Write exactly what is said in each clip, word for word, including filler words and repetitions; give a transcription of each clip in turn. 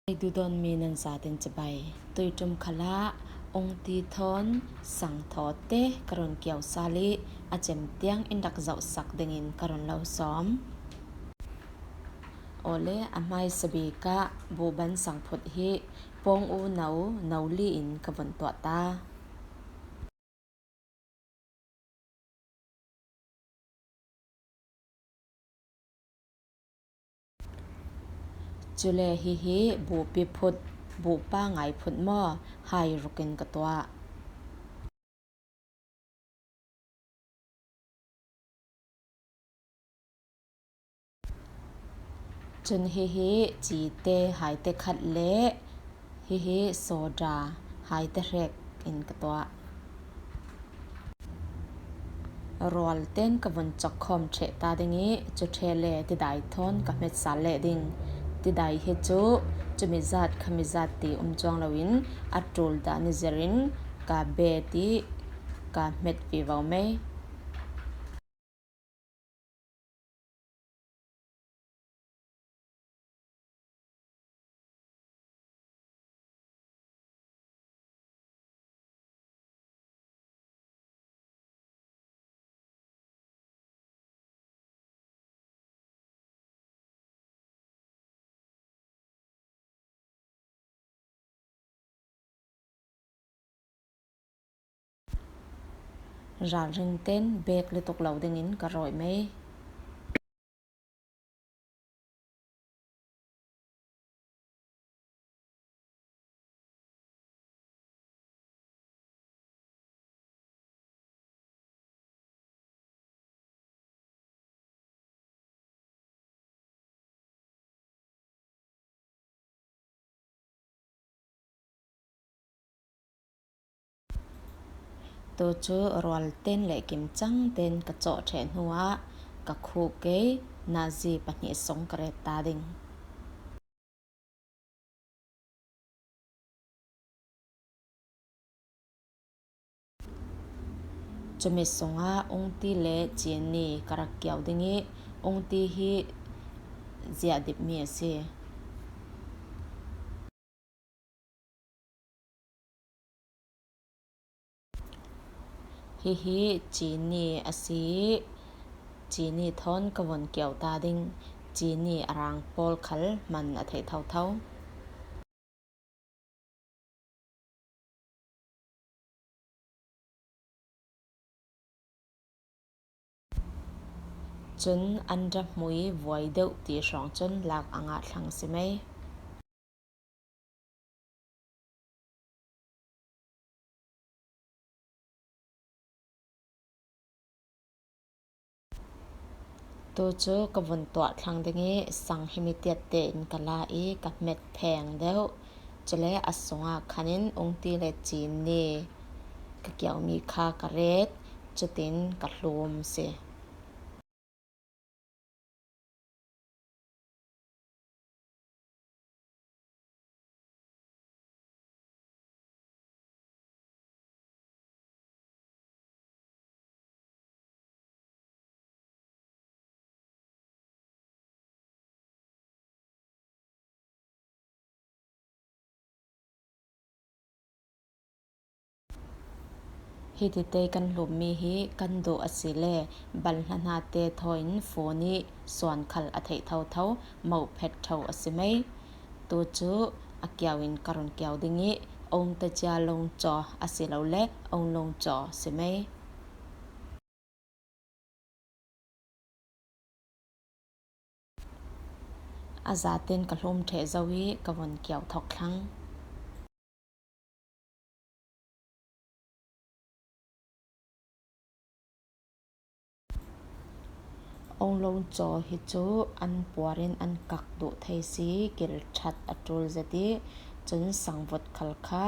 Ei, duhdawtmi nan zaten cibai. Tuiṭum khalah ungti thawn sangthawte ka run kiau sal i a cem tiang in rak zohsak dingin ka run lo sawm. Awle, a hmaisa bik ah buhban sangphut hi pawng u no, no li in ka vun tuah ta. Cule hihi buhpi phut, buhpa ngai phut maw, hai rukin ka tuah. Cun hihi cite haite khat le hihi soda haite hrek in ka tuah. Rual ten ka vun cawkkhawm ṭheh ta ding i, cu ṭheh le tidai thawn ka hmet sal leh ding. Tidai hi cu cumi zat khami zat ti um cuang loin a ṭul dah ni zerin ka bet i ka hmet vivo mei. Ralring ten bek lutuk lo dingin ka rawih mei. Tu cu rual ten le kim cang ten ka cawh ṭheh hnuah ka khuh kei nazi pahnih sung ka ret ta ding. Cumi sungah ungti le cini ka rak kiau ding i, ungti hi ziah dipmi a si. Hihi cini a si i, cini thawn ka vun kiau ta ding. Cini a rang pawl khal hman a theih thotho. Cun an ra hmui vuai deuh ti hrawng cun lak a ngah thlang si mei. Tu cu ka vun tuah thlang ding i sang himi tiat tein ka la i ka hmet pheng deuh. Cule a sungah khan in ungti le cini ka kiaumi kha ka ret, cutin ka hlum si. Hiti te kan hlummi hi kan duh a si le, balhla hna te thaw in fun i suan khal a theih thotho, moh phet tho a si mei. Tu cu a kiau in ka run kiau ding i, ong tacia longcaw a si lo le, ong longcaw si mei. A zaten ka hlum ṭheh zo i ka vun kiau thawk thlang. Ong longcaw hi cu an puar in an kak duh thei si, kil ṭhat a ṭul zet i, cun sangvut khal kha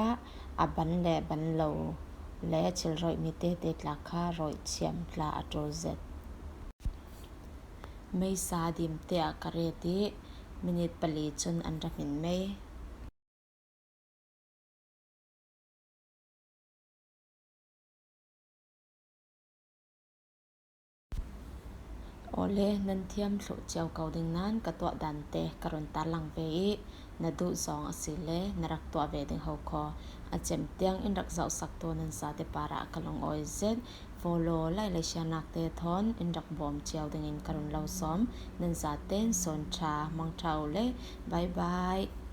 a ban le ban lo le thil rawihmi tete tla kha rawih thiam tla a ṭul zet. Meisa dim te ah ka ret i minit pali cun an ra hmin mei. Awle, nan thiam thluh cio ko ding nain ka tuah dan te ka run tarlang ve i, na duh zawng a si le na rak tuah ve ding ho khaw a cem tiang in rak zohsaktu nan zate parah ka lungawi zet. Follow, like le share nakte thawn in rak bawm ciau dingin ka run lo sawm. Nan zate in sawn ṭha, mang ṭha u le. Bye bye.